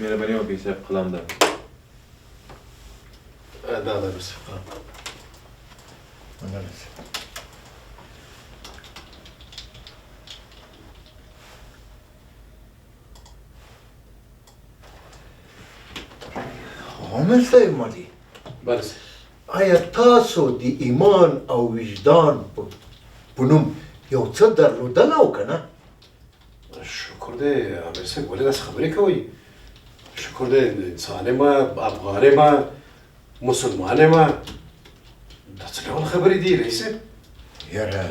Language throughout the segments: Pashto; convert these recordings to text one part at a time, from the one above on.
مهرباني وکړئ صاحب قلم ده. دا ده امیر صاحب قلم. مننه صاحب. عامر صاحب مالي. بله صاحب. آیا تاسو د ایمان او وجدان په نوم یو څه درلودل او که نه؟ شکر دی امیر صاحب، ولې داسې خبرې کوئ؟ شکر دی انسان یم، افغان یم، مسلمان یم، دا څه ډول خبرې دي رئیس صاحب؟ یاره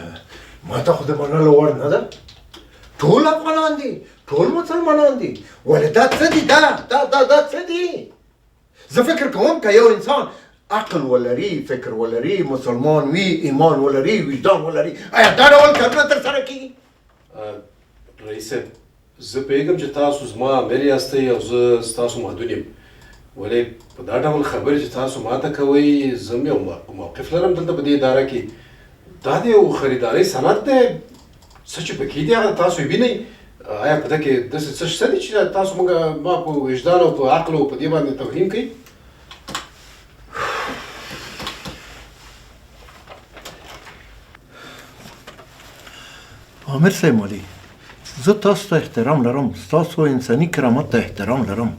ما ته خو د منلو وړ نه ده. ټول افغانان دي، ټول مسلمانان دي، ولې دا څه دي؟ دا دا دا دا څه دي؟ زه فکر کوم که یو انسان عقل ولري، فکر ولري، مسلمان وي، ایمان ولري، وجدان ولري، آیا دا ډول کارونه ترسره کېږي؟ رئیس صاحب زه پوهېږم چې تاسو زما امیر یاستئ او زه ستاسو مادون یم، ولې په دا ډول خبرې چې تاسو ماته کوئ، زه هم یو موقف لرم دلته په دې اداره کې. دا د یو خریدارۍ سند دی، څه چې پکې دي هغه تاسو یې وینئ. آیا په دې کې داسې څه شته دي چې تاسو موږ ما په وجدان او په عقل او په دې باندې توهین کوي؟ عامر صاحب مالي، زه تاسو ته احترام لرم، ستاسو انساني کرامت ته احترام لرم،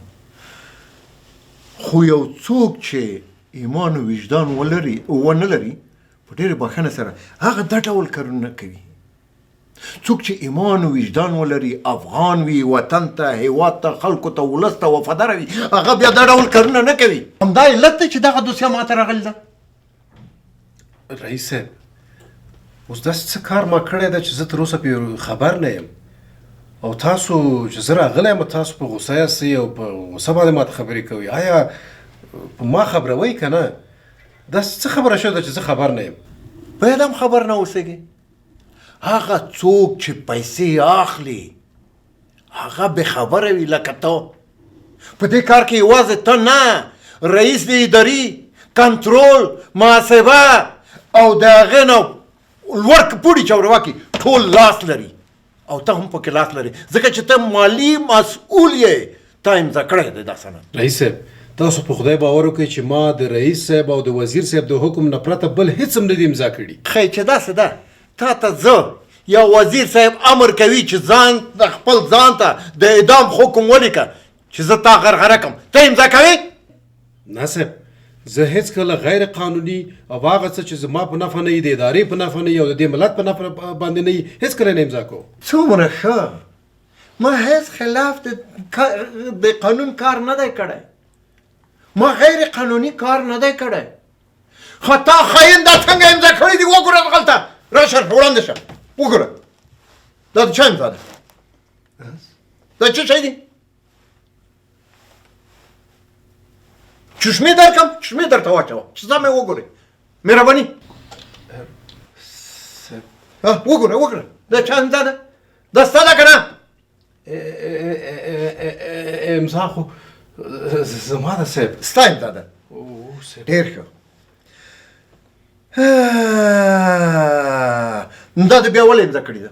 خو یو څوک چې ایمان او وجدان ولري ونه لري، په ډېرې بښنې سره هغه دا ډول کارونه کوي. څوک چې ایمان او وجدان ولري، افغان وي، وطن ته، هیواد ته، خلکو ته، ولس ته وفادار وي، هغه بیا دا ډول کارونه نه کوي. همدا علت دی چې دغه دوسیه ماته راغلې ده. رئیس صاحب اوس داسې څه کار ما کړی دی چې زه تر اوسه پرې خبر نه یم، او تاسو چې زه راغلی یم تاسو په غوسه یاستئ او په غوسه باندې ماته خبرې کوئ. آیا په ما خبروئ که نه؟ داسې څه خبره شوې ده چې زه خبر نه یم؟ باید هم خبر نه اوسېږې. هغه څوک چې پیسې اخلي هغه بې خبره وي لکه ته. په دې کار کې یوازې ته نه، رئیس د اداري کنټرول، محاسبه او د هغې نه لوړ پوړي چارواکي ټول لاس لري، او ته هم پکې لاس لري، ځکه چې ته مالي مسؤل یې، تا امضا کړی دی دا سند. رئیس صاحب تاسو په خدای باور وکړئ چې ما د رئیس صاحب او د وزیر صاحب د حکم نه پرته بل هیڅ هم نه دي امضا کړي. ښه چې داسې ده، تا ته زه یا وزیر صاحب امر کوي چې ځان د خپل ځان ته د اعدام حکم ولیکه چې زه تا غرغره کړم، ته امضا کوې؟ نه صاحب، زه هیڅکله غیر قانوني او هغه څه چې زما په نفع نه وي، د ادارې په نفع نه وي او د دې ملت په نفع باندې نه وي، هیڅکله نه امضا کوم. څومره ښه، ما هیڅ خلاف د قانون کار نه دی کړی، ما غیر قانوني کار نه دی کړی. خطا خاین دا څنګه امضا کړی دی؟ وګوره دغلته، راشه وړاندې شه، وګوره دا د چا امضا ده؟ دا څه شی دی؟ چشمې درکم، چشمې درته واچوه چې سمې وګورې. مهرباني. وګوره وګوره دا چا امضا ده؟ دا ستا ده که نه؟ امضا خو زما ده صاحب. ستا امضا ده؟ ډېر ښه. دا دې بیا ولې امضا کړې ده؟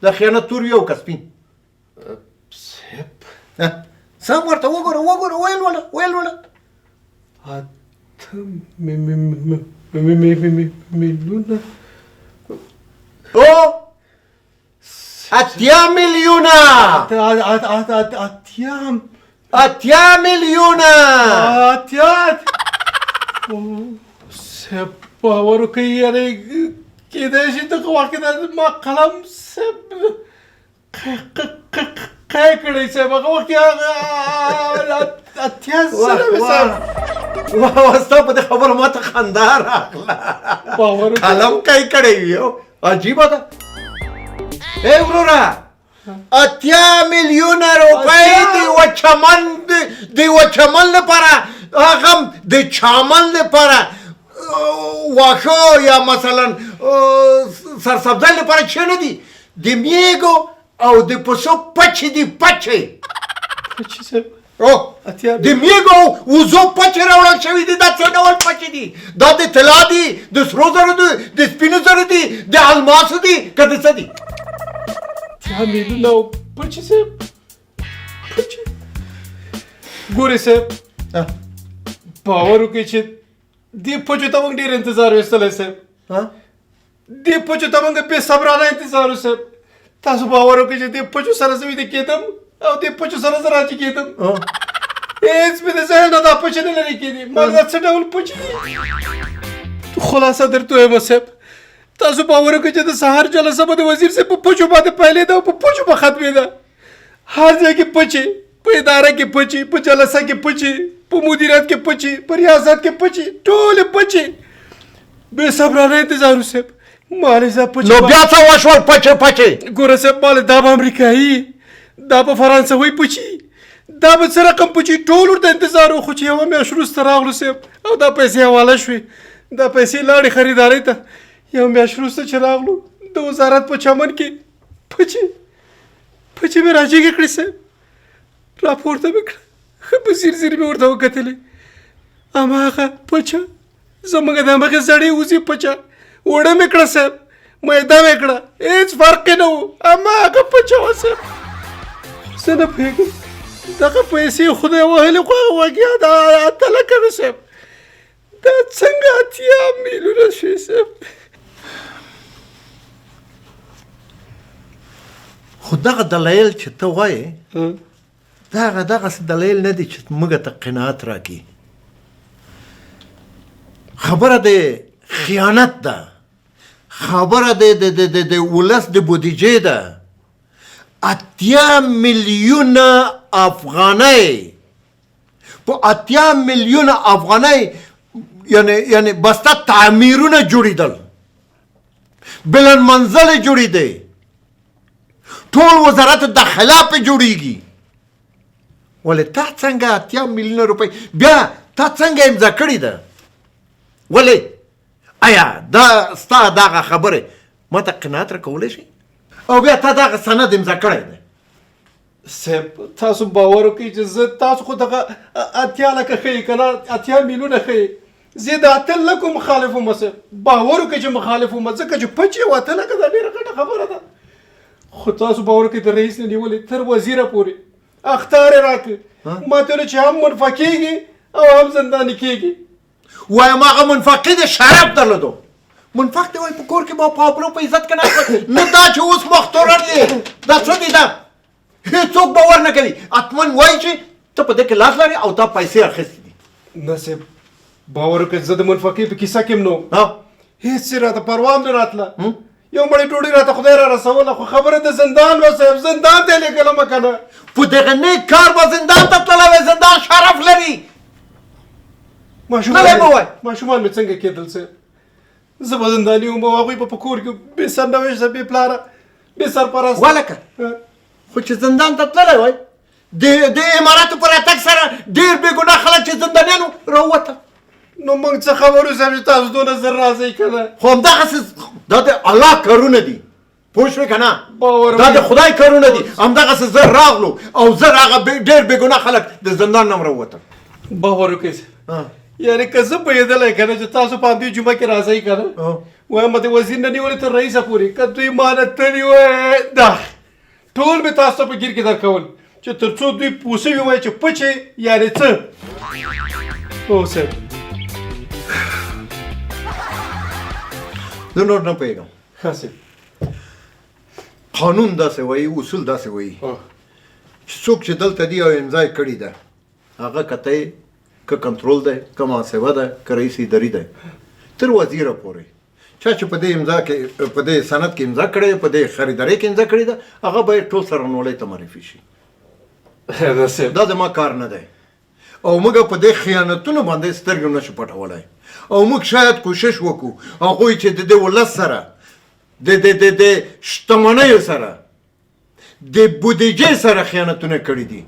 دا خیانت تور وي او که سپین؟ صاحب سم ورته وګوره وګوره، ویې لوله ویې لوله. 8 میلیونه. او 80 میلیونه. 80 80 میلیونه. 80. صاحب باور وکړئ، یعنې کېدای شي دغه وخت کې دا ما قلم صاحب قی کړی صاحب، هغه وخت کې 80 زره مې صاحب. واه واه، ستا په دې خبره ما ته خندا راغله. باور وکړئ. قلم قی کړی وي، عجیبه ده. ای وروره، 80 میلیونه روپۍ د یوه چمن د یوه چمن لپاره، هغه هم د چمن لپاره، واښه یا مثلا سرسبزۍ لپاره چې نه دي، د میږو او د پسو پچې دي، پچې. پچې صاحب؟ او 80 د میږو او وزو پچې راوړل شوي دي. دا څه ډول پچې دي؟ دا د طلا دي، د سرو زرو دي، د سپینو زرو دي، د الماسو دي، که د څه دي؟ 80 میلیونه او پچې صاحب، پچې. ګورې صاحب، باور وکړئ چې دې پچو ته موږ ډېر انتظار ویستلی صاحب. دې پچو ته موږ بې صبرانه انتظار و صاحب. تاسو باور وکړئ چې دې پچو سره زه ویده کېدم او دې پچو سره زه راجګېدم. هېڅ مې د ذهن نه دا پچې نه لرې کېدې. ما دا څه ډول پچې دي؟ خلاصه درته وایم صاحب، تاسو باور وکړئ چې د سهار جلسه به د وزیر صاحب په پچو باندې پیلېده او په پچو به ختمېده. هر ځای کې پچې، په اداره کې پچې، په جلسه کې پچې، په مدیریت کې پچې، په ریاست کې پچې، ټولې پچې. بې صبرانه انتظار و صاحب. مالې زه پچې نو بیا څه وشول؟ پچې پچې. ګوره صاحب، مالې دا به امریکایي، دا به فرانسوي پچې، دا به څه رقم پچې، ټول ورته انتظار و. خو چې یوه میاشت وروسته راغلو صاحب او دا پیسې حواله شوې، دا پیسې لاړې خریدارۍ ته. یو میاشت وروسته چې راغلو د وزارت په چمن کې پچې پچې مې راجګې کړې صاحب. راپورته مې کړه، ښه په ځیر ځیر مې ورته وکتلې. هماغه پچه زموږ د هماغې زړې وزې پچه وړه مې کړه صاحب، میده مې کړه، هېڅ فرق یې نه و، هماغه پچه وه صاحب. زه نه پوهېږم دغه پیسې خدای وهلې، خو هغه وګیا دا 8 لکه وې صاحب، دا څنګه 80 میلیونه شوې صاحب؟ خو دغه دلایل چې ته وایې دغه دغسې دلایل نه دي چې موږ ته قناعت راکړي. خبره د خیانت ده، خبره د د د د ولس د بودیجې ده. 80 میلیونه افغانۍ، په 80 میلیونه افغانۍ یعنی بسته تعمیرونه جوړېدل، بلند منزل جوړېدی، ټول وزارت داخله پې جوړېږي. ولې تا څنګه 80 میلیونه روپۍ بیا تا څنګه امضا کړې ده؟ ولې؟ ایا دا ستا دغه خبرې ما ته قناعت راکولی شي؟ او بیا تا دغه سند امضا کړی دی؟ صاحب تاسو باور وکړئ چې زه تاسو خو دغه 80 لکه ښیي که نه 80 میلیونه ښیي، زه د 8 لکو مخالف وم صاحب. باور وکړئ چې مخالف وم، ځکه چې پچې او 8 لکه دا ډېره غټه خبره ده. خو تاسو باور وکړئ د رئیس نه نیولې تر وزیره پورې اخطار یې راکړ، ما ته ویل چې هم منفکېږي او هم زنداني کېږي. وایم هغه منفقې د شرف درلودو، منفق دی وایي په کور کې به په آبرو په عزت کې ناست، نه دا چې اوس مختورن یې، دا څه دي؟ دا هېڅوک باور نه کوي. حتما وایي چې ته په دې کې لاس لرې او تا پیسې اخیستې دي. نه صاحب باور وکړئ زه د منفقې په کیسه کې هم نه وم، هېڅ یې راته پروا هم نه راتله. یو مړی ډوډۍ راته خدای را رسوله، خو خبره د زندان وه صاحب، زندان ته یې لېږلم که نه. په دغه نیک کار به زندان ته تللی وای، زندان شرف لري. تللی به وای. ماشومان مې څنګه کېدل صاحب؟ زه به زنداني وم او هغوی به په کور کې بې سرنوشته، بې پلاره، بې سرپرسته. ولکه خو چې زندان ته تللی وای، د اماراتو په راتګ سره ډېر بېګناه خلک چې زندانیان وو راووتل. نو موږ څه خبرو صاحب چې تاسو دونه زر راځئ که نه؟ خو همدغسې دا د الله کارونه دي، پوه شوې که نه؟ دا د خدای کارونه دي. همدغسې زر راغلو او زر هغه ډېر بېګناه خلک د زندان نه هم راووتل. باور وکړئ یعنې که زه پوهېدلی که نه چې تاسو په همدې جمعه کې راځئ که نه، وایم د وزیر نه نیولې تر رئیسه پورې که دوی ما نه تللي وای، دا ټول مې تاسو ته په ګیر کې درکول چې تر څو دوی پوه شوي وای چې پچې یعنې څه. هو صاحب زه نور نه پوهېږم. ښه صاحب. قانون داسې وایي، اصول داسې وایي چې څوک چې دلته دي او امضا یې کړې ده، هغه که ته یې، که کنترول دی، که محاسبه ده، که رئیس اداري دی، تر وزیره پورې چا چې په دې امضا کې، په دې سند کې امضا کړې، په دې خریدارۍ کې امضا کړې ده، هغه باید ټول څارنوالۍ ته معرفي شي. دا زما کار نه دی او موږ په دې خیانتونو باندې سترګې نه شو پټولی او موږ شاید کوشش وکړو هغوی چې د دې ولس سره، د د د د شتمنیو سره، د بودیجې سره خیانتونه کړي دي،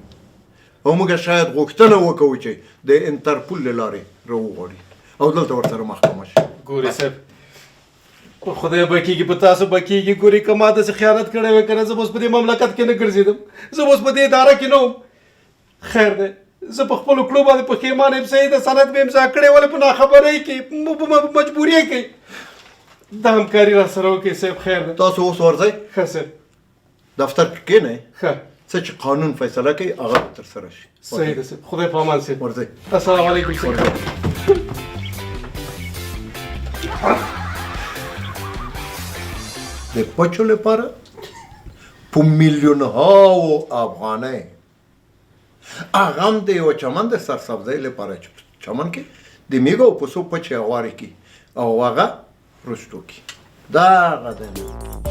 او موږ شاید غوښتنه وکړو چې د انترپول له لارې راوغواړي او دلته ورسره محکمه شي. ګورې صاحب، په خدای به کېږي، په تاسو به کېږي. ګورې که ما داسې خیانت کړی وای که نه، زه به اوس په دې مملکت کې نه ګرځېدم، زه به اوس په دې اداره کې نه وم. خیر دی، زه په خپلو کړو باندې پښېمانه یم. صحیح ده، سند مې امضا کړی، ولې په ناخبرۍ کې، په مجبورۍ کې دا همکاري را سره وکړئ صاحب. خیر دی. تاسو اوس ورځئ؟ ښه صاحب. دفتر کې کښېنئ. ښه. څه چې قانون فیصله کوي هغه به ترسره شي. صحیح ده صاحب، خدای په امان صاحب. ورځئ. السلام علیکم صاحب. د پچو لپاره په میلیونهاو افغانۍ، هغه هم د یوه چمن د سرسبزۍ لپاره چې چمن کې د میږو او پسو پچې هوارې کړي او هغه رستو کړي، دا هغه دی.